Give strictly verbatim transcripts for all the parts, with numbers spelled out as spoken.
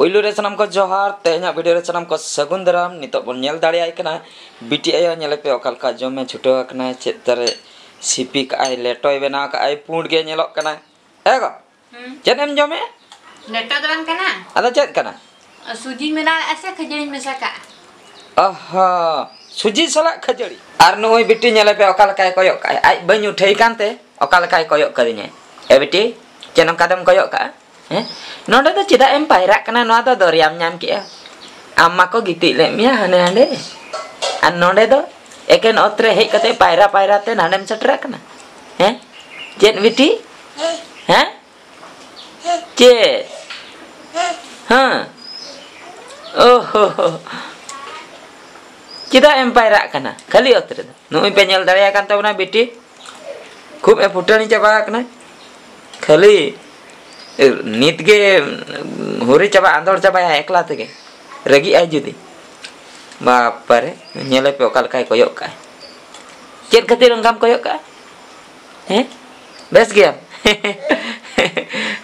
ᱯᱩᱭᱞᱩ ᱨᱮ ᱥᱟᱱᱟᱢ ᱠᱚ ᱡᱚᱦᱟᱨ, ᱛᱮᱦᱮᱧᱟᱜ ᱵᱷᱤᱰᱤᱭᱳ ᱨᱮ ᱥᱟᱱᱟᱢ ᱠᱚ ᱥᱟᱹᱜᱩᱱ ᱫᱟᱨᱟᱢ᱾ ᱱᱤᱛᱚᱜ ᱵᱚᱱ ᱧᱮᱞ ᱫᱟᱲᱮᱭᱟᱭ ᱠᱟᱱᱟ ᱵᱤᱴᱤ ᱟᱭᱳ, ᱧᱮᱞᱮ ᱯᱮ ᱚᱠᱟ ᱞᱮᱠᱟ ᱡᱚᱢᱮ ᱪᱷᱩᱴᱟᱹᱣ ᱟᱠᱟᱱᱟᱭ᱾ ᱪᱮᱫ ᱛᱟᱨᱮ ᱥᱤᱯᱤ ᱠᱟᱜᱼᱟᱭ, ᱞᱮᱴᱚᱭ ᱵᱮᱱᱟᱣ ᱠᱟᱜᱼᱟᱭ, ᱯᱩᱸᱰ ᱜᱮ ᱧᱮᱞᱚᱜ ᱠᱟᱱᱟ᱾ ᱮ ᱜᱚ, ᱦᱩᱸ᱾ ᱪᱮᱫ ᱮᱢ ᱡᱚᱢᱮᱜᱼᱟ? ᱞᱮᱴᱚ ᱫᱚ ᱵᱟᱝ ᱠᱟᱱᱟ᱾ ᱟᱫᱚ ᱪᱮᱫ ᱠᱟᱱᱟ? ᱥᱩᱡᱤᱧ ᱵᱮᱱᱟᱣ ᱞᱮᱜᱼᱟ ᱥᱮ ᱠᱷᱟᱹᱡᱟᱹᱲᱤᱧ ᱢᱮᱥᱟ ᱠᱟᱜᱼᱟ? ᱚᱦᱚ, ᱥᱩᱡᱤ ᱥᱟᱞᱟᱜ ᱠᱷᱟᱹᱡᱟᱹᱲᱤ᱾ ᱟᱨ ᱱᱩᱭ ᱵᱤᱴᱤ ᱧᱮᱞᱮ ᱯᱮ ᱚᱠᱟ ᱞᱮᱠᱟᱭ ᱠᱚᱭᱚᱜ ᱠᱟᱜᱼᱟᱭ, ᱟᱡ ᱵᱟᱹᱧ ᱩᱴᱷᱟᱹᱭ ᱠᱟᱱᱛᱮ ᱚᱠᱟ ᱞᱮᱠᱟᱭ ᱠᱚᱭᱚᱜ ᱠᱟᱫᱤᱧᱟᱭ᱾ ᱮ ᱵᱤᱴᱤ, ᱪᱮᱫ ᱱᱚᱝᱠᱟ ᱫᱚᱢ ᱠᱚᱭᱚᱜ ᱠᱟᱜᱼᱟ? ᱦᱮᱸ? ᱱᱚᱸᱰᱮ ᱫᱚ ᱪᱮᱫᱟᱜ ᱮᱢ ᱯᱟᱭᱨᱟᱜ ᱠᱟᱱᱟ? ᱱᱚᱣᱟ ᱫᱚ ᱫᱚᱨᱭᱟᱢ ᱧᱟᱢ ᱠᱮᱜᱼᱟ? ᱟᱢ ᱢᱟᱠᱚ ᱜᱤᱛᱤᱡ ᱞᱮᱫ ᱢᱮᱭᱟ ᱦᱟᱱᱮ ᱦᱟᱸᱰᱮ᱾ ᱟᱨ ᱱᱚᱸᱰᱮ ᱫᱚ ᱮᱠᱮᱱ ᱚᱛ ᱨᱮ ᱦᱮᱡ ᱠᱟᱛᱮ ᱯᱟᱭᱨᱟ ᱯᱟᱭᱨᱟ ᱛᱮ ᱱᱟᱸᱰᱮᱢ ᱥᱮᱴᱮᱨ ᱟᱠᱟᱱᱟ? ᱦᱮᱸ? ᱪᱮᱫ ᱵᱤᱴᱤ? ᱦᱮᱸ? ᱪᱮᱫ? ᱦᱮᱸ? ᱳᱦᱳ᱾ ᱪᱮᱫᱟᱜ ᱮᱢ ᱯᱟᱭᱨᱟᱜ ᱠᱟᱱᱟ ᱠᱷᱟᱹᱞᱤ ᱚᱛ ᱨᱮᱫᱚ? ᱱᱩᱜᱼᱩᱭ ᱯᱮ ᱧᱮᱞ ᱫᱟᱲᱮᱭᱟᱭ ᱠᱟᱱ ᱛᱟᱵᱚᱱᱟ ᱵᱤᱴᱤ, ᱠᱷᱩᱵ ᱮ ᱯᱷᱩᱴᱟᱹᱱᱤ ᱪᱟᱵᱟ ᱟᱠᱟᱱᱟ᱾ ᱠᱷᱟᱹᱞᱤ ᱱᱤᱛ ᱜᱮ ᱦᱩᱨᱤ ᱪᱟᱵᱟ, ᱟᱸᱫᱚᱲ ᱪᱟᱵᱟᱭᱟ ᱮᱠᱞᱟ ᱛᱮᱜᱮ, ᱨᱟᱹᱜᱤᱜ ᱟᱭ ᱡᱩᱫᱤ᱾ ᱵᱟᱯᱟᱨᱮ, ᱧᱮᱞᱮ ᱯᱮ ᱚᱠᱟ ᱞᱮᱠᱟᱭ ᱠᱚᱭᱚᱜ ᱠᱟᱜᱼᱟᱭ᱾ ᱪᱮᱫ ᱠᱷᱟᱹᱛᱤᱨ ᱚᱱᱠᱟᱢ ᱠᱚᱭᱚᱜ ᱠᱟᱜᱼᱟ? ᱦᱮᱸ? ᱵᱮᱥ ᱜᱮᱭᱟᱢ?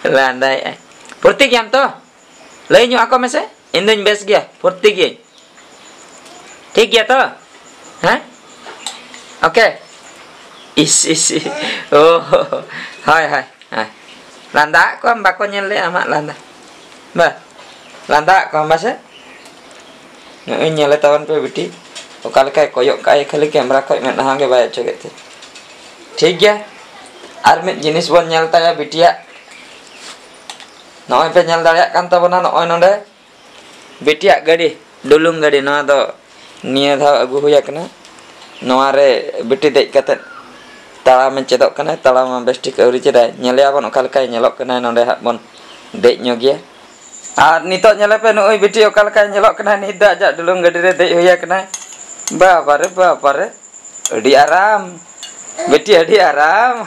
ᱞᱟᱸᱫᱟᱭᱮᱜᱼᱟᱭ᱾ ᱯᱷᱩᱨᱛᱤ ᱜᱮᱭᱟᱢ ᱛᱚ? ᱞᱟᱹᱭ ᱧᱚᱜ ᱟᱠᱚ ᱢᱮᱥᱮ, ᱤᱧ ᱫᱩᱧ ᱵᱮᱥ ᱜᱮᱭᱟ, ᱯᱷᱩᱨᱛᱤ ᱜᱤᱭᱟᱹᱧ᱾ ᱴᱷᱤᱠ ᱜᱮᱭᱟ ᱛᱚ? ᱦᱮᱸ? ᱳᱠᱮ᱾ ᱤᱥ, ᱤᱥ, ᱤᱥ᱾ ᱳ, ᱦᱳᱭ, ᱦᱳᱭ, ᱦᱳᱭ᱾ ᱞᱟᱸᱫᱟ ᱟᱜ ᱠᱚᱣᱟᱢ, ᱵᱟᱠᱚ ᱧᱮᱞ ᱞᱮᱫ ᱟᱢᱟᱜ ᱞᱟᱸᱫᱟ᱾ ᱵᱟ, ᱞᱟᱸᱫᱟ ᱟᱜ ᱠᱚᱣᱟᱢ ᱵᱟᱥᱮ? ᱱᱚᱜᱼᱚᱭ ᱧᱮᱞᱮ ᱛᱟᱵᱚᱱ ᱯᱮ ᱵᱤᱴᱤ, ᱚᱠᱟ ᱞᱮᱠᱟᱭ ᱠᱚᱭᱚᱜ ᱠᱟᱜᱼᱟᱭ, ᱠᱷᱟᱹᱞᱤ ᱠᱮᱢᱨᱟ ᱠᱷᱚᱡ ᱢᱮᱫᱦᱟ ᱜᱮ ᱵᱟᱭ ᱚᱪᱚᱜᱮᱫ ᱛᱮ᱾ ᱴᱷᱤᱠ ᱜᱮᱭᱟ, ᱟᱨ ᱢᱤᱫ ᱡᱤᱱᱤᱥ ᱵᱚᱱ ᱧᱮᱞ ᱛᱟᱭᱟ ᱵᱤᱴᱤᱭᱟᱜ᱾ ᱱᱚᱜᱼᱚᱭ ᱯᱮ ᱧᱮᱞ ᱫᱟᱲᱮᱭᱟᱜ ᱠᱟᱱ ᱛᱟᱵᱚᱱᱟ, ᱱᱚᱜᱼᱚᱭ ᱱᱚᱰᱮ ᱵᱤᱴᱤᱭᱟᱜ ᱜᱟᱹᱰᱤ, ᱰᱩᱞᱩᱝ ᱜᱟᱹᱰᱤ, ᱱᱚᱣᱟ ᱫᱚ ᱱᱤᱭᱟᱹ ᱫᱷᱟᱣ ᱟᱹᱜᱩ ᱦᱩᱭ ᱟᱠᱟᱱᱟ᱾ ᱱᱚᱣᱟ ᱨᱮ ᱵᱤᱴᱤ ᱫᱮᱡ ᱠᱟᱛᱮᱫ ᱛᱟᱲᱟᱢᱮ ᱪᱮᱫᱚᱜ ᱠᱟᱱᱟᱭ, ᱛᱟᱲᱟᱢ ᱢᱟ ᱵᱮᱥ ᱴᱷᱤᱠ ᱟᱹᱣᱨᱤ ᱪᱮᱫᱟᱭ᱾ ᱧᱮᱞᱮᱭᱟ ᱵᱚᱱ ᱚᱠᱟ ᱞᱮᱠᱟᱭ ᱧᱮᱞᱚᱜ ᱠᱟᱱᱟᱭ, ᱱᱚᱰᱮ ᱦᱟᱸᱜ ᱵᱚᱱ ᱫᱮᱡ ᱧᱚᱜᱮᱭᱟ᱾ ᱟᱨ ᱱᱤᱛᱚᱜ ᱧᱮᱞᱮ ᱯᱮ, ᱱᱩᱜᱼᱩᱭ ᱵᱤᱴᱤ ᱚᱠᱟ ᱞᱮᱠᱟᱭ ᱧᱮᱞᱚᱜ ᱠᱟᱱᱟ, ᱱᱤᱛ ᱫᱚ ᱟᱡᱟᱜ ᱰᱩᱞᱩᱝ ᱜᱟᱹᱰᱤ ᱨᱮ ᱫᱮᱡ ᱦᱩᱭ ᱟᱠᱟᱱᱟᱭ᱾ ᱵᱟᱵᱟᱨᱮ, ᱵᱟᱵᱟᱨᱮ, ᱟᱹᱰᱤ ᱟᱨᱟᱢ ᱵᱤᱴᱤ, ᱟᱹᱰᱤ ᱟᱨᱟᱢ᱾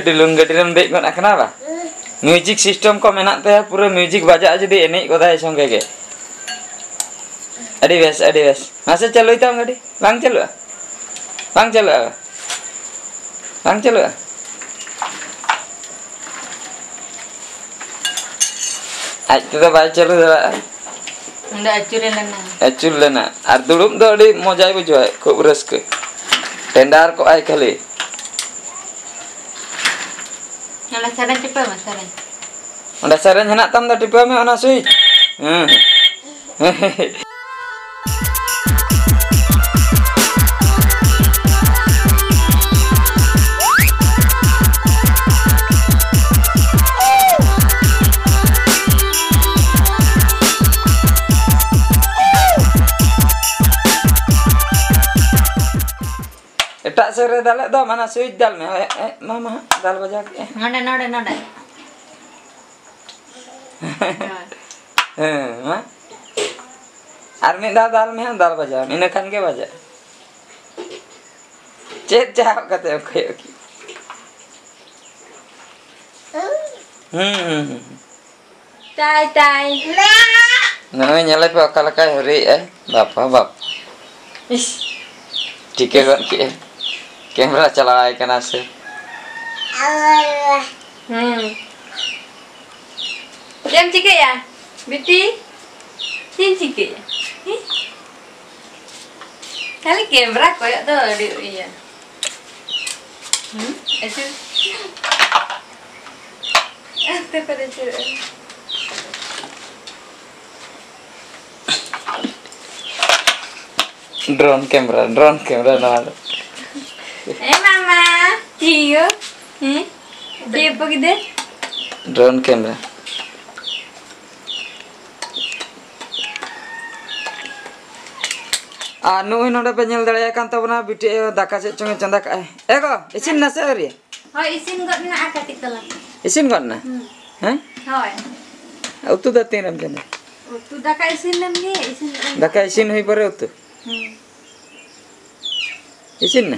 ᱰᱩᱞᱩᱝ ᱜᱟᱹᱰᱤ ᱨᱮᱢ ᱫᱮᱡ ᱜᱚᱫ ᱟᱠᱟᱱᱟ ᱵᱟ? ᱢᱤᱭᱩᱡᱤᱠ ᱥᱤᱥᱴᱮᱢ ᱠᱚ ᱢᱮᱱᱟᱜ ᱛᱟᱭᱟ, ᱯᱩᱨᱟᱹ ᱢᱤᱭᱩᱡᱤᱠ ᱵᱟᱡᱟᱜᱼᱟ ᱡᱩᱫᱤ ᱮᱱᱮᱡ ᱜᱚᱫᱟᱭ ᱥᱚᱸᱜᱮ ᱜᱮ᱾ ᱟᱹᱰᱤ ᱵᱮᱥ, ᱟᱹᱰᱤ ᱵᱮᱥ᱾ ᱢᱟᱥᱮ ᱪᱟᱹᱞᱩᱭ ᱛᱟᱢ ᱜᱟᱹᱰᱤ᱾ ᱵᱟᱝ ᱪᱟᱹᱞᱩᱜᱼᱟ? ᱵᱟᱝ ᱪᱟᱹᱞᱩᱜᱼᱟ? ᱵᱟᱝ ᱪᱟᱹᱞᱩᱜᱼᱟ? ᱟᱡ ᱛᱮᱫᱚ ᱵᱟᱭ ᱪᱟᱹᱞᱩ ᱫᱟᱲᱮᱭᱟᱜᱼᱟ᱾ ᱚᱸᱰᱮ ᱟᱹᱪᱩᱨᱮ ᱞᱮᱱᱟ᱾ ᱟᱹᱪᱩᱨ ᱞᱮᱱᱟ᱾ ᱟᱨ ᱫᱩᱲᱩᱵ ᱫᱚ ᱟᱹᱰᱤ ᱢᱚᱡᱟᱭ ᱵᱩᱡᱷᱟᱹᱣᱟ, ᱠᱷᱩᱵ ᱨᱟᱹᱥᱠᱟᱹ᱾ ᱴᱮᱸᱰᱟᱨ ᱠᱚᱜᱼᱟᱭ ᱠᱷᱟᱹᱞᱤ᱾ ᱚᱱᱟ ᱥᱮᱨᱮᱧ ᱴᱤᱯᱟᱹᱣ ᱢᱮ, ᱥᱮᱨᱮᱧ᱾ ᱚᱸᱰᱮ ᱥᱮᱨᱮᱧ ᱦᱮᱱᱟᱜ ᱛᱟᱢ ᱫᱚ, ᱴᱤᱯᱟᱹᱣ ᱢᱮ ᱚᱱᱟ switch᱾ ᱦᱮᱸ᱾ ᱮᱴᱟᱜ ᱥᱮᱫ ᱨᱮ ᱫᱟᱞᱮᱫ ᱫᱚ, ᱢᱟᱱᱮ switch ᱫᱟᱞ ᱢᱮ᱾ ᱦᱳᱭ, ᱦᱮᱸ, ᱢᱟ, ᱢᱟ, ᱫᱟᱞ ᱵᱟᱡᱟᱣ ᱠᱮᱫᱼᱟ᱾ ᱱᱚᱰᱮ, ᱱᱚᱰᱮ, ᱱᱚᱰᱮ᱾ ᱦᱮᱸ, ᱢᱟ᱾ ᱟᱨ ᱢᱤᱫ ᱫᱷᱟᱣ ᱫᱟᱞ ᱢᱮ ᱦᱟᱸᱜ, ᱫᱟᱞ ᱵᱟᱡᱟᱣ ᱢᱮ, ᱤᱱᱟᱹ ᱠᱷᱟᱱ ᱜᱮ ᱵᱟᱡᱟᱜᱼᱟ᱾ ᱪᱮᱫ ᱪᱟᱦᱟᱣ ᱠᱟᱛᱮ ᱮᱢ ᱠᱚᱭᱚᱜ ᱠᱮᱫ? ᱦᱩᱸ, ᱦᱩᱸ, ᱦᱩᱸ᱾ ᱛᱟᱭ, ᱛᱟᱭ᱾ ᱱᱚᱜᱼᱚᱭ ᱧᱮᱞᱮ ᱯᱮ ᱚᱠᱟ ᱞᱮᱠᱟᱭ ᱦᱚᱨᱤᱭᱮᱜᱼᱟᱭ᱾ ᱵᱟᱯ ᱦᱚᱸ ᱵᱟᱯ᱾ ᱤᱥ᱾ ᱴᱷᱤᱠᱟᱹ ᱜᱚᱫ ᱠᱮᱜᱼᱟᱭ᱾ ᱠᱮᱢᱨᱟ ᱪᱟᱞᱟᱣᱟᱭ ᱠᱟᱱᱟ ᱥᱮ᱾ ᱦᱩᱸ᱾ ᱪᱮᱫ ᱮᱢ ᱪᱤᱠᱟᱹᱭᱟ, ᱵᱤᱴᱤ? ᱪᱮᱫ ᱮᱢ ᱪᱤᱠᱟᱹᱭᱟ? ᱦᱮᱸ? ᱠᱷᱟᱹᱞᱤ ᱠᱮᱢᱨᱟ ᱠᱚᱭᱚᱜ ᱫᱚ ᱟᱹᱰᱤ ᱤᱭᱟᱹ᱾ ᱦᱩᱸ? ᱟᱹᱪᱩᱨ᱾ ᱟᱹᱛᱩ ᱠᱚᱨᱮ ᱟᱹᱪᱩᱨᱚᱜᱼᱟ᱾ Drone camera, drone camera ᱱᱚᱣᱟ ᱫᱚ᱾ ᱮ ᱢᱟᱢᱟ, ᱪᱤᱭᱳ᱾ ᱦᱮᱸ? ᱪᱮᱫ ᱯᱚ ᱜᱤᱫᱟᱹᱨ? Drone camera᱾ ᱟᱨ ᱱᱩᱜᱼᱩᱭ ᱱᱚᱰᱮ ᱯᱮ ᱧᱮᱞ ᱫᱟᱲᱮᱭᱟᱭ ᱠᱟᱱ ᱛᱟᱵᱚᱱᱟ, ᱵᱤᱴᱤ ᱟᱭᱳ ᱫᱟᱠᱟ ᱪᱮᱫ ᱪᱚᱝ ᱮ ᱪᱚᱸᱫᱟ ᱠᱟᱜᱼᱟᱭ᱾ ᱮ ᱜᱚ, ᱤᱥᱤᱱ ᱱᱟᱥᱮ ᱟᱹᱣᱨᱤᱭᱟ? ᱦᱳᱭ, ᱤᱥᱤᱱ ᱜᱚᱫ ᱢᱮᱱᱟᱜᱼᱟ ᱠᱟᱹᱴᱤᱡ ᱛᱟᱞᱟᱝ᱾ ᱤᱥᱤᱱ ᱜᱚᱫ ᱱᱟ? ᱦᱩᱸ᱾ ᱦᱮᱸ? ᱦᱳᱭ᱾ ᱩᱛᱩ ᱫᱚ ᱛᱤᱱ ᱨᱮᱢ ᱪᱚᱸᱫᱟᱭᱟ? ᱩᱛᱩ ᱫᱟᱠᱟ ᱤᱥᱤᱱ ᱞᱮᱱ ᱜᱮ, ᱤᱥᱤᱱ ᱞᱮᱱ ᱜᱮ᱾ ᱫᱟᱠᱟ ᱤᱥᱤᱱ ᱦᱩᱭ ᱯᱚᱨᱮ ᱩᱛᱩ? ᱦᱩᱸ᱾ ᱤᱥᱤᱱ ᱱᱟ?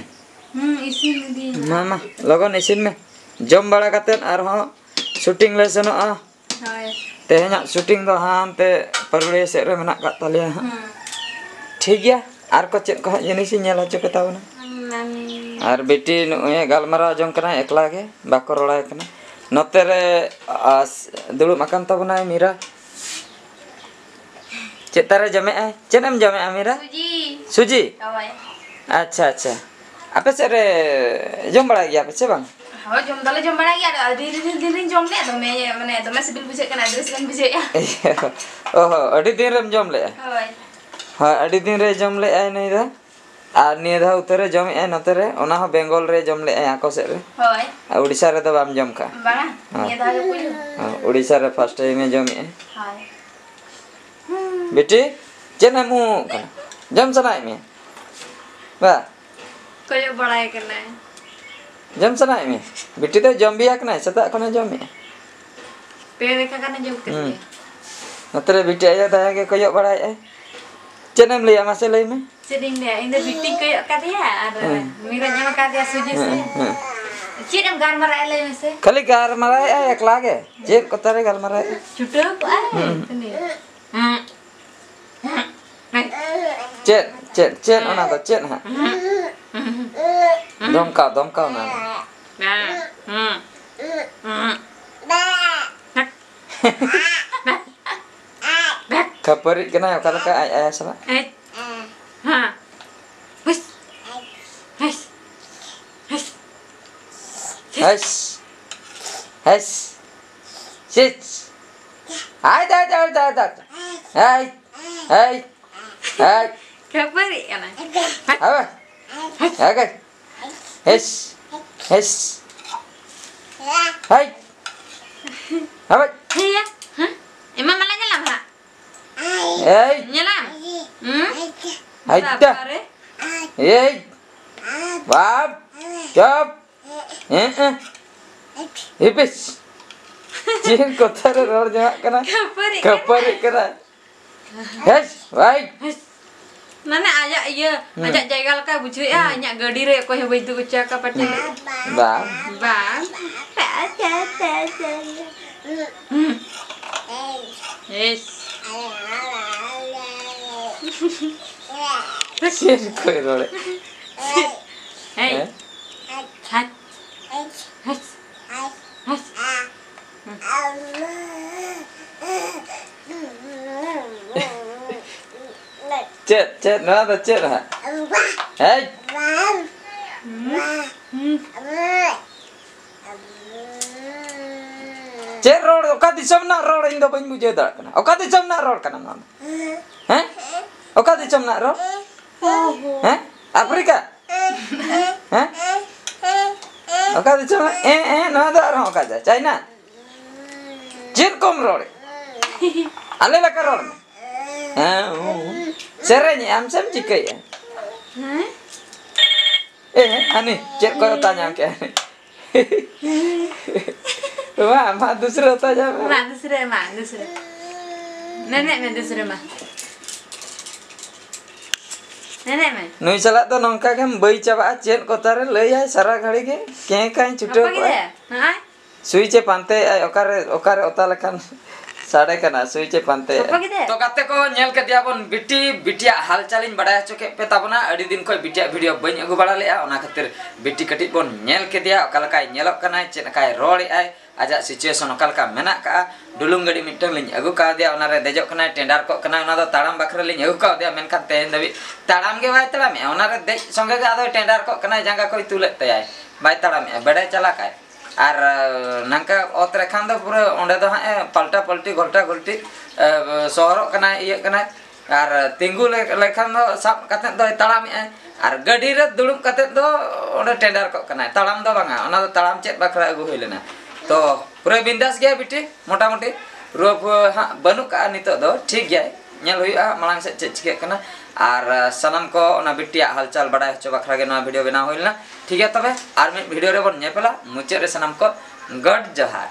ᱦᱩᱸ, ᱤᱥᱤᱱ ᱤᱫᱤᱭᱮᱱᱟ᱾ ᱢᱟ, ᱢᱟ, ᱞᱚᱜᱚᱱ ᱤᱥᱤᱱ ᱢᱮ᱾ ᱡᱚᱢ ᱵᱟᱲᱟ ᱠᱟᱛᱮᱫ ᱟᱨᱦᱚᱸ shooting ᱞᱮ ᱥᱮᱱᱚᱜᱼᱟ᱾ ᱦᱳᱭ᱾ ᱛᱮᱦᱮᱧᱟᱜ shooting ᱫᱚ ᱦᱟᱱᱛᱮ ᱯᱟᱨᱩᱲᱤᱭᱟᱹ ᱥᱮᱫ ᱨᱮ ᱢᱮᱱᱟᱜ ᱠᱟᱜ ᱛᱟᱞᱮᱭᱟ ᱦᱟᱸᱜ᱾ ᱦᱩᱸ᱾ ᱴᱷᱤᱠ ᱜᱮᱭᱟ, ᱟᱨ ᱠᱚ ᱪᱮᱫ ᱠᱚ ᱦᱟᱸᱜ ᱡᱤᱱᱤᱥ ᱤᱧ ᱧᱮᱞ ᱦᱚᱪᱚ ᱯᱮ ᱛᱟᱵᱚᱱᱟ᱾ ᱦᱩᱸ, ᱢᱟᱢᱤ᱾ ᱟᱨ ᱵᱤᱴᱤ ᱱᱩᱜᱼᱩᱭ ᱜᱟᱞᱢᱟᱨᱟᱣ ᱡᱚᱝ ᱠᱟᱱᱟᱭ ᱮᱠᱞᱟ ᱜᱮ, ᱵᱟᱠᱚ ᱨᱚᱲᱟᱭ ᱠᱟᱱᱟ᱾ ᱱᱚᱛᱮ ᱨᱮ, ᱟᱥ-, ᱫᱩᱲᱩᱵ ᱟᱠᱟᱱ ᱛᱟᱵᱚᱱᱟᱭ ᱢᱤᱨᱟ᱾ ᱪᱮᱫ ᱛᱟᱨᱮ ᱡᱚᱢᱮᱜᱼᱟᱭ? ᱪᱮᱫ ᱮᱢ ᱡᱚᱢᱮᱜᱼᱟ ᱢᱤᱨᱟ? ᱥᱩᱡᱤ᱾ ᱥᱩᱡᱤ? ᱦᱳᱭ᱾ ᱟᱪᱪᱷᱟ, ᱟᱪᱪᱷᱟ᱾ ᱟᱯᱮ ᱥᱮᱫ ᱨᱮ ᱡᱚᱢ ᱵᱟᱲᱟᱭ ᱜᱮᱭᱟ ᱯᱮ ᱥᱮ ᱵᱟᱝ? ᱦᱳᱭ, ᱡᱚᱢ ᱫᱚᱞᱮ ᱡᱚᱢ ᱵᱟᱲᱟᱭ ᱜᱮᱭᱟ᱾ ᱟᱫᱚ ᱟᱹᱰᱤ ᱫᱤᱱ, ᱫᱤᱱ ᱨᱤᱧ ᱡᱚᱢ ᱞᱮᱫ, ᱫᱚᱢᱮ, ᱢᱟᱱᱮ, ᱫᱚᱢᱮ ᱥᱤᱵᱤᱞ ᱵᱩᱡᱷᱟᱹᱜ ᱠᱟᱱᱟ, ᱟᱹᱰᱤ ᱨᱟᱹᱥᱠᱟᱹᱧ ᱵᱩᱡᱷᱟᱹᱣᱮᱫᱼᱟ᱾ ᱚ ᱦᱚᱸ, ᱟᱹᱰᱤ ᱫᱤᱱ ᱨᱮᱢ ᱡᱚᱢ ᱞᱮᱫᱼᱟ? ᱦᱳᱭ᱾ ᱦᱳᱭ, ᱟᱹᱰᱤ ᱫᱤᱱ ᱨᱮ ᱡᱚᱢ ᱞᱮᱫᱼᱟᱭ ᱱᱩᱭ ᱫᱚ᱾ ᱟᱨ ᱱᱤᱭᱟᱹ ᱫᱷᱟᱣ ᱩᱛᱟᱹᱨ ᱨᱮ ᱡᱚᱢᱮᱫᱼᱟᱭ ᱱᱚᱛᱮ ᱨᱮ, ᱚᱱᱟ ᱦᱚᱸ ᱵᱮᱝᱜᱚᱞ ᱨᱮ ᱡᱚᱢ ᱞᱮᱫᱼᱟᱭ ᱟᱠᱚ ᱥᱮᱫ ᱨᱮ᱾ ᱦᱳᱭ᱾ ᱟᱨ ᱩᱲᱤᱥᱥᱟ ᱨᱮᱫᱚ ᱵᱟᱢ ᱡᱚᱢ ᱠᱟᱜᱼᱟ? ᱵᱟᱝᱟ, ᱦᱳᱭ᱾ ᱱᱤᱭᱟᱹ ᱫᱷᱟᱣ ᱜᱮ ᱯᱩᱭᱞᱩ᱾ ᱦᱳᱭ, ᱩᱲᱤᱥᱥᱟ ᱨᱮ ᱯᱷᱟᱥᱴ ᱴᱟᱭᱤᱢ ᱮ ᱡᱚᱢᱮᱫᱼᱟᱭ᱾ ᱦᱳᱭ᱾ ᱵᱤᱴᱤ, ᱪᱮᱫ ᱮᱢ ᱩᱢᱩᱜ ᱠᱟᱱᱟ? ᱡᱚᱢ ᱥᱟᱱᱟᱭᱮᱫ ᱢᱮᱭᱟ? ᱵᱟ? ᱠᱚᱭᱚᱜ ᱵᱟᱲᱟᱭ ᱠᱟᱱᱟᱭ᱾ ᱡᱚᱢ ᱥᱟᱱᱟᱭᱮᱫ ᱢᱮᱭᱟ? ᱵᱤᱴᱤ ᱫᱚ ᱡᱚᱢ ᱵᱤᱭᱟ ᱠᱟᱱᱟᱭ, ᱥᱮᱛᱟᱜ ᱠᱷᱚᱱᱮ ᱡᱚᱢᱮᱫᱼᱟ᱾ ᱯᱮ ᱫᱮᱠᱷᱟ ᱜᱟᱱᱮ ᱡᱚᱢ ᱠᱮᱫ ᱦᱩᱸ᱾ ᱜᱮᱭᱟ᱾ ᱱᱚᱛᱮ ᱨᱮ ᱵᱤᱴᱤ ᱟᱭᱳ ᱫᱟᱭᱟ ᱜᱮ ᱠᱚᱭᱚᱜ ᱵᱟᱲᱟᱭᱮᱫᱼᱟᱭ᱾ ᱪᱮᱫ ᱮᱢ ᱞᱟᱹᱭᱟ, ᱢᱟᱥᱮ ᱞᱟᱹᱭ ᱢᱮ᱾ ᱪᱮᱫ ᱤᱧ ᱞᱟᱹᱭᱟ? ᱤᱧ ᱫᱚ ᱵᱤᱴᱤᱧ ᱠᱚᱭᱚᱜ ᱠᱟᱫᱮᱭᱟ ᱟᱨ ᱦᱮᱸ᱾ ᱢᱤᱨᱟᱧ ᱮᱢ ᱠᱟᱫᱮᱭᱟ ᱥᱩᱡᱤ ᱥᱮ᱾ ᱦᱮᱸ, ᱦᱮᱸ᱾ ᱪᱮᱫ ᱮᱢ ᱜᱟᱞᱢᱟᱨᱟᱜᱼᱟ, ᱞᱟᱹᱭ ᱢᱮᱥᱮ? ᱠᱷᱟᱹᱞᱤ ᱜᱟᱞᱢᱟᱨᱟᱣᱮᱫᱼᱟᱭ ᱮᱠᱞᱟ ᱜᱮ᱾ ᱪᱮᱫ ᱠᱚᱛᱮ ᱨᱮ ᱜᱟᱞᱢᱟᱨᱟᱣᱮᱫᱼᱟᱭ? ᱪᱷᱩᱴᱟᱹᱣ ᱠᱚᱜᱼᱟᱭ᱾ ᱦᱩᱸ᱾ ᱪᱮᱫ, ᱪᱮᱫ, ᱪᱮᱫ ᱚᱱᱟ ᱫᱚ? ᱪᱮᱫ ᱦᱟᱸᱜ? ᱫᱷᱚᱢᱠᱟᱣ, ᱫᱷᱚᱢᱠᱟᱣ ᱚᱱᱟ ᱫᱚ᱾ ᱠᱷᱟᱹᱯᱟᱹᱨᱤᱜ ᱠᱟᱱᱟᱭ ᱚᱠᱟ ᱞᱮᱠᱟ ᱟᱡ ᱟᱭᱳ ᱥᱟᱞᱟᱜ᱾ ᱦᱮᱸ᱾ ᱦᱮᱸ᱾ ᱦᱩᱥ᱾ ᱦᱩᱥ᱾ ᱦᱩᱥ᱾ ᱦᱮᱥ᱾ ᱦᱮᱥ᱾ ᱪᱮᱫ? ᱦᱟᱭ, ᱦᱟᱭ, ᱦᱟᱭ᱾ ᱦᱮᱭ᱾ ᱦᱮᱭ᱾ ᱦᱮᱭ᱾ ᱠᱷᱟᱹᱯᱟᱹᱨᱤᱜ ᱠᱟᱱᱟᱭ᱾ ᱦᱟᱭ᱾ ᱦᱮᱭ᱾ ᱦᱮᱥ᱾ ᱦᱮᱥ᱾ ᱦᱮᱭ᱾ ᱦᱟᱭ᱾ ᱦᱮᱭᱟ᱾ ᱦᱮᱸ? ᱮᱢᱟ ᱢᱟᱞᱟ ᱧᱮᱞᱟᱢ ᱦᱟᱸᱜ᱾ ᱮᱭ᱾ ᱧᱮᱞᱟᱢ? ᱦᱩᱸ? ᱦᱟᱭ ᱫᱟ᱾ ᱵᱟᱵᱟᱨᱮ᱾ ᱮᱭ᱾ ᱵᱟᱯ᱾ ᱪᱚᱯ᱾ ᱦᱮᱸ, ᱦᱮᱸ᱾ ᱦᱤᱯᱤᱥ᱾ ᱪᱮᱫ ᱠᱚᱛᱷᱟ ᱨᱮ ᱨᱚᱲ ᱡᱚᱝᱟᱜ ᱠᱟᱱᱟ? ᱠᱷᱟᱹᱯᱟᱹᱨᱤᱜ ᱠᱟᱱᱟ᱾ ᱠᱷᱟᱹᱯᱟᱹᱨᱤᱜ ᱠᱟᱱᱟ᱾ ᱦᱮᱥ, ᱵᱷᱟᱭ᱾ ᱢᱟᱱᱮ ᱟᱡᱟᱜ ᱤᱭᱟᱹ, ᱦᱩᱸ᱾ ᱟᱡᱟᱜ ᱡᱟᱭᱜᱟ ᱞᱮᱠᱟᱭ ᱵᱩᱡᱷᱟᱹᱣᱮᱫᱼᱟ, ᱦᱩᱸ᱾ ᱤᱧᱟᱜ ᱜᱟᱹᱰᱤ ᱨᱮ ᱚᱠᱚᱭ ᱦᱚᱸ ᱵᱟᱹᱧ ᱫᱩᱲᱩᱵ ᱦᱚᱪᱚ ᱟᱠᱟᱫ ᱯᱟᱪᱮ᱾ ᱵᱟᱝ᱾ ᱵᱟᱝ᱾ ᱦᱩᱸ᱾ ᱤᱥ᱾ ᱪᱮᱫ ᱠᱚᱭ ᱨᱚᱲᱮᱫ? ᱦᱮᱸ? ᱦᱮᱸ? ᱦᱟᱴ᱾ ᱦᱟᱴ᱾ ᱦᱟᱴ᱾ ᱪᱮᱫ, ᱪᱮᱫ, ᱱᱚᱣᱟ ᱫᱚ ᱪᱮᱫ ᱦᱟᱸᱜ? ᱦᱮᱭ! ᱦᱩᱸ, ᱦᱩᱸ᱾ ᱪᱮᱫ ᱨᱚᱲ? ᱚᱠᱟ ᱫᱤᱥᱚᱢ ᱨᱮᱱᱟᱜ ᱨᱚᱲ? ᱤᱧ ᱫᱚ ᱵᱟᱹᱧ ᱵᱩᱡᱷᱟᱹᱣ ᱫᱟᱲᱮᱭᱟᱜ ᱠᱟᱱᱟ᱾ ᱚᱠᱟ ᱫᱤᱥᱚᱢ ᱨᱮᱱᱟᱜ ᱨᱚᱲ ᱠᱟᱱᱟ ᱱᱚᱣᱟ ᱫᱚ? ᱦᱮᱸ? ᱚᱠᱟ ᱫᱤᱥᱚᱢ ᱨᱮᱱᱟᱜ ᱨᱚᱲ? ᱦᱮᱸ? ᱟᱯᱷᱨᱤᱠᱟ? ᱦᱮᱸ? ᱚᱠᱟ ᱫᱤᱥᱚᱢ ᱨᱮᱱᱟᱜ? ᱮᱸ, ᱮᱸ, ᱱᱚᱣᱟ ᱫᱚ ᱟᱨᱦᱚᱸ ᱚᱠᱟ ᱪᱟ-, ᱪᱟᱭᱱᱟ? ᱪᱮᱫ ᱠᱚᱢ ᱨᱚᱲ? ᱟᱞᱮ ᱞᱮᱠᱟ ᱨᱚᱲ ᱢᱮ᱾ ᱦᱮᱸ, ᱦᱩᱸ, ᱦᱩᱸ᱾ ᱥᱮᱨᱮᱧᱮᱜ ᱟᱢ ᱥᱮᱢ ᱪᱤᱠᱟᱹᱭᱮᱜᱼᱟ? ᱦᱮᱸ? ᱮ, ᱦᱟᱹᱱᱤ, ᱪᱮᱫ ᱠᱚᱭ ᱚᱛᱟ ᱧᱟᱢ ᱠᱮᱜᱼᱟ? ᱢᱟ, ᱢᱟ, ᱫᱩᱥᱨᱟᱹ ᱚᱛᱟ ᱧᱟᱢ ᱢᱮ᱾ ᱢᱟ, ᱫᱩᱥᱨᱟᱹ, ᱢᱟ, ᱫᱩᱥᱨᱟᱹ᱾ ᱢᱮᱱᱮᱫ ᱢᱮ, ᱫᱩᱥᱨᱟᱹ, ᱢᱟ᱾ ᱢᱮᱱᱮᱫ ᱢᱮ᱾ ᱱᱩᱭ ᱥᱟᱞᱟᱜ ᱫᱚ ᱱᱚᱝᱠᱟ ᱜᱮᱢ ᱵᱟᱹᱭ ᱪᱟᱵᱟᱜᱼᱟ, ᱪᱮᱫ ᱠᱚᱛᱟᱨᱮ ᱞᱟᱹᱭᱟᱭ ᱥᱟᱨᱟ ᱜᱷᱟᱹᱲᱤ ᱜᱮ, ᱠᱮᱸ ᱠᱟᱸᱭ ᱪᱷᱩᱴᱟᱹᱣ ᱚᱠᱚᱭ ᱠᱚᱜᱼᱟᱭ᱾ ᱜᱤᱫᱟᱹᱨ? ᱱᱚᱜᱼᱚᱭ᱾ ᱥᱩᱭᱤᱪ ᱮ ᱯᱟᱱᱛᱮᱭᱮᱜᱼᱟᱭ, ᱚᱠᱟᱨᱮ, ᱚᱠᱟᱨᱮ ᱚᱛᱟ ᱞᱮᱠᱷᱟᱱ ᱥᱟᱰᱮ ᱠᱟᱱᱟ, ᱥᱩᱭᱤᱪ ᱮ ᱯᱟᱱᱛᱮᱭᱮᱜᱼᱟ᱾ ᱜᱚᱯᱚ ᱜᱤᱫᱟᱹᱨ᱾ ᱛᱚ ᱜᱟᱛᱮ ᱠᱚ, ᱧᱮᱞ ᱠᱮᱫᱮᱭᱟ ᱵᱚᱱ ᱵᱤᱴᱤ, ᱵᱤᱴᱤᱭᱟᱜ ᱦᱟᱞᱪᱟᱞ ᱤᱧ ᱵᱟᱰᱟᱭ ᱦᱚᱪᱚ ᱠᱮᱫ ᱯᱮ ᱛᱟᱵᱚᱱᱟ᱾ ᱟᱹᱰᱤ ᱫᱤᱱ ᱠᱷᱚᱱ ᱵᱤᱴᱤᱭᱟᱜ ᱵᱷᱤᱰᱤᱭᱳ ᱵᱟᱹᱧ ᱟᱹᱜᱩ ᱵᱟᱲᱟ ᱞᱮᱫᱼᱟ, ᱚᱱᱟ ᱠᱷᱟᱹᱛᱤᱨ ᱵᱤᱴᱤ ᱠᱟᱹᱴᱤᱡ ᱵᱚᱱ ᱧᱮᱞ ᱠᱮᱫᱮᱭᱟ, ᱚᱠᱟ ᱞᱮᱠᱟᱭ ᱧᱮᱞᱚᱜ ᱠᱟᱱᱟᱭ, ᱪᱮᱫ ᱞᱮᱠᱟᱭ ᱨᱚᱲᱮᱜᱼᱟᱭ, ᱟᱡᱟᱜ situation ᱚᱠᱟ ᱞᱮᱠᱟ ᱢᱮᱱᱟᱜ ᱠᱟᱜᱼᱟ᱾ ᱰᱩᱞᱩᱝ ᱜᱟᱹᱰᱤ ᱢᱤᱫᱴᱟᱝ ᱞᱤᱧ ᱟᱹᱜᱩ ᱠᱟᱣᱫᱮᱭᱟ, ᱚᱱᱟᱨᱮ ᱫᱮᱡᱚᱜ ᱠᱟᱱᱟᱭ, ᱴᱮᱸᱰᱟᱨ ᱠᱚᱜ ᱠᱟᱱᱟᱭ, ᱚᱱᱟ ᱫᱚ ᱛᱟᱲᱟᱢ ᱵᱟᱠᱷᱨᱟ ᱞᱤᱧ ᱟᱹᱜᱩ ᱠᱟᱣᱫᱮᱭᱟ, ᱢᱮᱱᱠᱷᱟᱱ ᱛᱮᱦᱮᱧ ᱫᱷᱟᱹᱵᱤᱡ ᱛᱟᱲᱟᱢ ᱜᱮ ᱵᱟᱭ ᱛᱟᱲᱟᱢᱮᱜᱼᱟ᱾ ᱚᱱᱟᱨᱮ ᱫᱮᱡ ᱥᱚᱸᱜᱮ ᱜᱮ ᱟᱫᱚᱭ ᱴᱮᱸᱰᱟᱨ ᱠᱚᱜ ᱠᱟᱱᱟᱭ, ᱡᱟᱸᱜᱟ ᱠᱚᱭ ᱛᱩᱞᱮᱫ ᱛᱟᱭᱟᱭ, ᱵᱟᱭ ᱛᱟᱲᱟᱢᱮᱜᱼᱟ, ᱵᱮᱲᱟᱭ ᱪᱟᱞᱟᱠᱟᱭ᱾ ᱟᱨ, ᱮ, ᱱᱚᱝᱠᱟ ᱚᱛ ᱨᱮᱠᱷᱟᱱ ᱫᱚ ᱯᱩᱨᱟᱹ ᱚᱸᱰᱮ ᱫᱚ ᱦᱟᱸᱜ ᱮ ᱯᱟᱞᱴᱟ ᱯᱟᱞᱴᱤ, ᱜᱷᱚᱞᱴᱟ ᱜᱷᱚᱞᱴᱤ, ᱮ, ᱥᱚᱦᱚᱨᱚᱜ ᱠᱟᱱᱟᱭ, ᱤᱭᱟᱹᱜ ᱠᱟᱱᱟᱭ᱾ ᱟᱨ ᱛᱤᱸᱜᱩ ᱞᱮ-, ᱞᱮᱠᱷᱟᱱ ᱫᱚ ᱥᱟᱵ ᱠᱟᱛᱮᱫ ᱫᱚᱭ ᱛᱟᱲᱟᱢᱮᱜᱼᱟᱭ᱾ ᱟᱨ ᱜᱟᱹᱰᱤ ᱨᱮ ᱫᱩᱲᱩᱵ ᱠᱟᱛᱮᱫ ᱫᱚ ᱚᱸᱰᱮ ᱴᱮᱸᱰᱟᱨ ᱠᱚᱜ ᱠᱟᱱᱟᱭ᱾ ᱛᱟᱲᱟᱢ ᱫᱚ ᱵᱟᱝᱟ, ᱚᱱᱟ ᱫᱚ ᱛᱟᱲᱟᱢ ᱪᱮᱫ ᱵᱟᱠᱷᱨᱟ ᱟᱹᱜᱩ ᱦᱩᱭ ᱞᱮᱱᱟ᱾ ᱛᱚ, ᱯᱩᱨᱟᱹ ᱵᱤᱱᱫᱟᱥ ᱜᱮᱭᱟ ᱵᱤᱴᱤ, ᱢᱚᱴᱟᱢᱩᱴᱤ ᱨᱩᱣᱟᱹ ᱯᱷᱩᱣᱟᱹ ᱦᱟᱸᱜ ᱵᱟᱹᱱᱩᱜ ᱠᱟᱜᱼᱟ ᱱᱤᱛᱚᱜ ᱫᱚ, ᱴᱷᱤᱠ ᱜᱮᱭᱟᱭ᱾ ᱧᱮᱞ ᱦᱩᱭᱩᱜᱼᱟ ᱢᱟᱲᱟᱝ ᱥᱮᱫ ᱪᱮᱫ ᱪᱤᱠᱟᱹᱜ ᱠᱟᱱᱟ᱾ ᱟᱨ, ᱟ, ᱥᱟᱱᱟᱢ ᱠᱚ ᱚᱱᱟ ᱵᱤᱴᱤᱭᱟᱜ ᱦᱟᱞᱪᱟᱞ ᱵᱟᱰᱟᱭ ᱦᱚᱪᱚ ᱵᱟᱠᱷᱨᱟ ᱜᱮ ᱱᱚᱣᱟ ᱵᱷᱤᱰᱤᱭᱳ ᱵᱮᱱᱟᱣ ᱦᱩᱭ ᱞᱮᱱᱟ᱾ ᱴᱷᱤᱠ ᱜᱮᱭᱟ ᱛᱚᱵᱮ, ᱟᱨ ᱢᱤᱫ ᱵᱷᱤᱰᱤᱭᱳ ᱨᱮᱵᱚᱱ ᱧᱮᱯᱮᱞᱟ᱾ ᱢᱩᱪᱟᱹᱫ ᱨᱮ ᱥᱟᱱᱟᱢ ᱠᱚ ᱜᱚᱰ ᱡᱚᱦᱟᱨ᱾